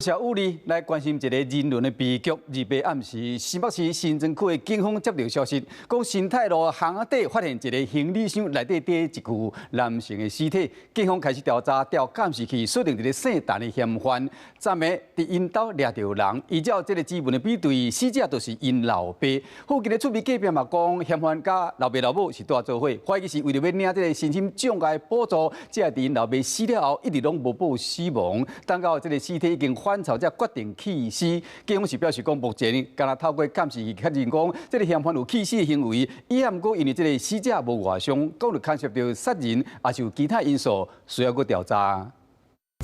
小物理來關心一个人倫的悲劇。28暗時，新北市新莊區的警方接到消息，講新泰路巷仔底發現一个行李箱內底佇一具男性的屍體。警方開始調查，調監視器鎖定一个姓陳的嫌犯，昨暝佇𪜶兜掠著人，依照這个指紋的比對，死者就是𪜶老爸。附近的厝邊隔壁嘛講，嫌犯佮老爸老母是蹛做伙，懷疑是為著欲領這个身心障礙補助，才會佇𪜶老爸死了後一直攏無報死亡。等到這个屍體已經反臭，才決定棄屍。警方是表示講，目前敢若透過監視器確認講，這个嫌犯有棄屍的行為，伊毋過因為這个死者無外傷，講有牽涉著殺人，抑是有其他因素，需要閣調查。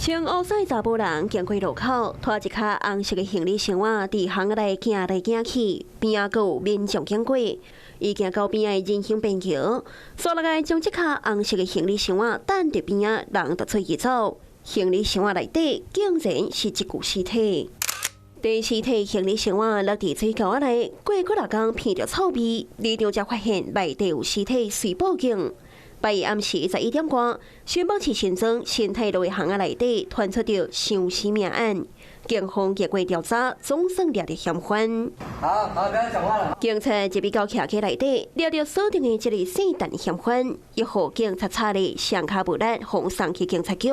穿烏色查埔人經過路口，拖一跤紅色的行李箱仔，佇巷仔內行來行去，邊仔閣有民眾經過。伊行到邊仔的人行便橋，煞落來將這跤紅色的行李箱仔擲佇邊仔，人就揣去走。行李箱仔內底竟然是一具屍體。佇屍體行李箱仔落佇水溝仔內，過幾若工鼻著臭味，里長才發現內底有屍體，隨報警。拜一暗時11點外，新北市新莊新泰路的巷仔內底傳出著傷屍命案，警方經過調查，總算掠著嫌犯。好，好，不要講話了。警察入去到徛家內底，掠著鎖定的這个姓陳嫌犯，伊予警察查咧，雙跤無力，予送去警察局。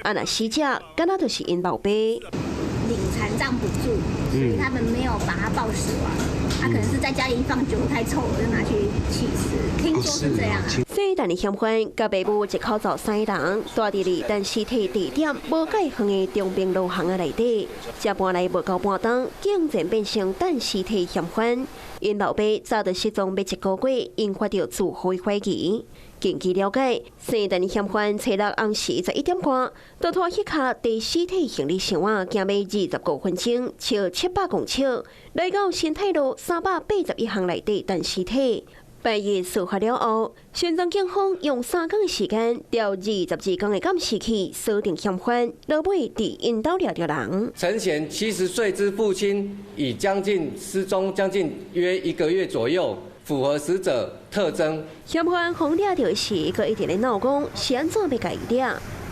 啊，若死者敢若就是𪜶老爸。領殘障補助，所以他們沒有把他報死亡。他可能是在家裡放久了太臭了，就拿去棄屍。聽說是這樣啊。姓陳的嫌犯佮爸母一口灶三人，蹛佇咧等屍體地點無蓋遠的中平路巷仔內底，才搬來無夠半冬，竟然變成等屍體嫌犯。𪜶老爸早就失蹤欲一個月，引發著住戶懷疑。根據了解，姓陳的嫌犯初六暗時11點外，就拖彼跤提屍體行李箱仔，行欲25分鐘，超700公尺，來到新泰路381巷內底等屍體。拜一事發了後，新莊警方用3工的時間調22工的監視器鎖定嫌犯，落尾佇𪜶兜掠著人。陳賢70歲之父親已將近失蹤將近約一個月左右，符合死者特徵。嫌犯予掠著時，閣一直咧鬧講是按怎欲共伊掠，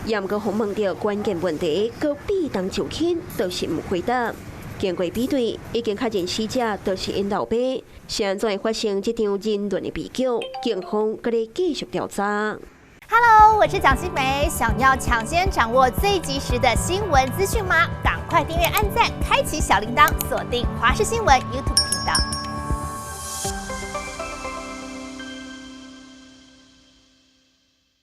也毋過予問著關鍵問題，閣避重就輕，就是毋回答。經過比對，已經確認死者就是𪜶老爸。是按怎會發生這場人倫的悲劇？警方閣咧繼續調查。 Hello，我是蔣新梅，想要搶先掌握最及時的新聞資訊嗎？趕快訂閱、按讚、開啟小鈴鐺，鎖定華視新聞 YouTube 頻道。